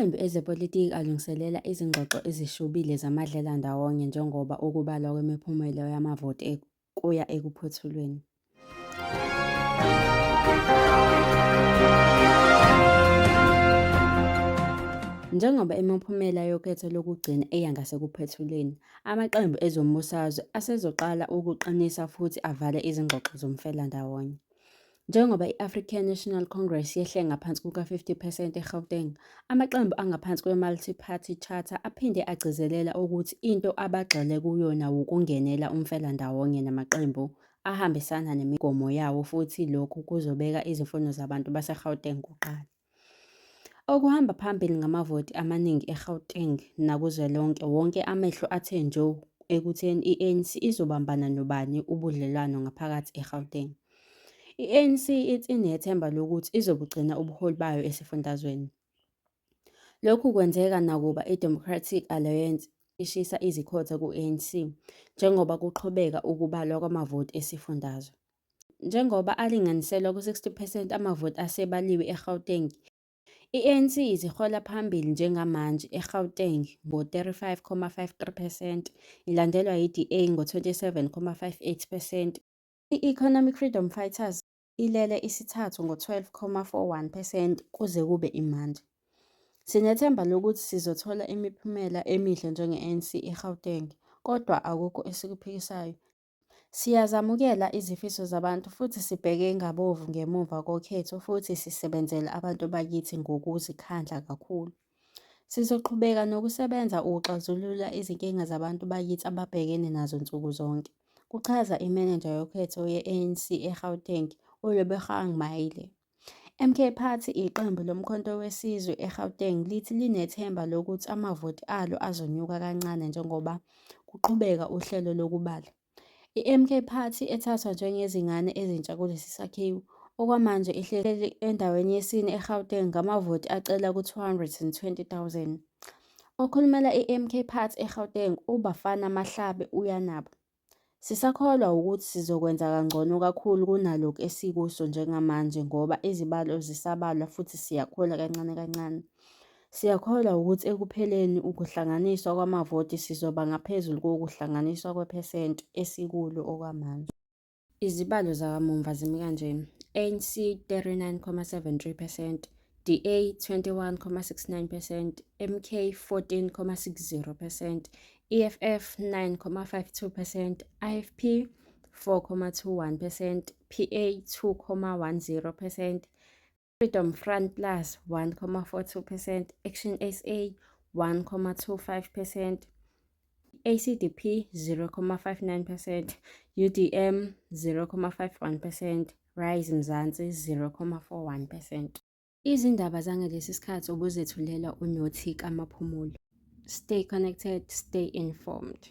Amaqembu ezepolitiki alungiselela izingxoxo ezishubile zamadlelandawonye njengoba ukubalwa kwemiphumela yamavoti kuya ekuphothulweni. Njengoba imiphumela yokhetho lokugcina eya ngasekuphethuleni, amaqembu ezombusazwe asezoqala ukuqinisa futhi avale izingxoxo zomfelandawonye. Njengoba i-African National Congress yehle ngaphansi kuka-50 percent eGauteng, amaqembu angaphansi kwe-Multi-Party Charter aphinde agcizelela ukuthi into abagxile kuyona wukungenela umfelandawonye namaqembu ahambisana nemigomo yawo futhi lokhu kuzobeka izimfuno zabantu baseGauteng kuqala. Okuhamba phambili ngamavoti amaningi eGauteng nakuzwelonke wonke amehlo athe njo ekutheni i-ANC izobambana nobani ubudlelwano ngaphakathi eGauteng. I-ANC ithi inethemba lokuthi izobugcina ubuholi bayo esifundazweni. Lokhu kwenzeka nakuba iDemocratic Alliance ishisa izikhotha ku-ANC njengoba kuqhubeka ukubalwa kwamavoti esifundazwe. Njengoba alinganiselwa ku-60 percent amavoti asebaliwe eGauteng, i-ANC izihola phambili njengamanje eGauteng ngo-35.53 percent, ilandelwa yi-DA ngo-27.58 percent. I-Economic Freedom Fighters ilele isithathu ngo-12.41 percent kuze kube imanje. Sinethemba lokuthi sizothola imiphumela emihle njenge-ANC eGauteng, kodwa akukho esikuphikisayo. Siyazamukela izifiso zabantu futhi sibheke ngabovu ngemuva kokhetho futhi sisebenzela abantu bakithi ngokuzikhandla kakhulu. Sizoqhubeka nokusebenza ukuxazulula izinkinga zabantu bakithi ababhekene nazo nsuku zonke, kuchaza imenenja yokhetho ye-ANC eGauteng uLebogang Maile. MK Party, iqembu loMkhonto weSizwe eGauteng lithi linethemba lokuthi amavoti alo azonyuka kancane njengoba kuqhubeka uhlelo lokubala. I-MK Party ethathwa njengezingane ezintsha kulesi sakhiwo, okwamanje ihleli endaweni yesine eGauteng ngamavoti acela ku-220 000. Okhulumela i-MK Party eGauteng uBafana Mahlabe uyanaba. Sisakholwa wukuthi sizokwenza kangcono kakhulu kunalokhu esikuso njengamanje ngoba izibalo zisabalwa futhi siyakhula kancane kancane. Siyakholwa wukuthi ekupheleni ukuhlanganiswa kwamavoti sizoba ngaphezulu kokuhlanganiswa kwephesenti esikulo okwamanje. Izibalo zakamumva zimi kanje, ANC 39.73 percent, DA 21.69 percent, MK 14.60 percent, EFF 9.52 percent, IFP 4.21 percent, PA 2.10 percent, Freedom Front Plus 1.42 percent, Action SA 1.25 percent, ACDP 0.59 percent, UDM 0.51 percent, Rise Mzansi 0.41 percent. Izindaba zangalesi sikhathi ubuzethulelwa uNothi kaMaphumulo. Stay connected, stay informed.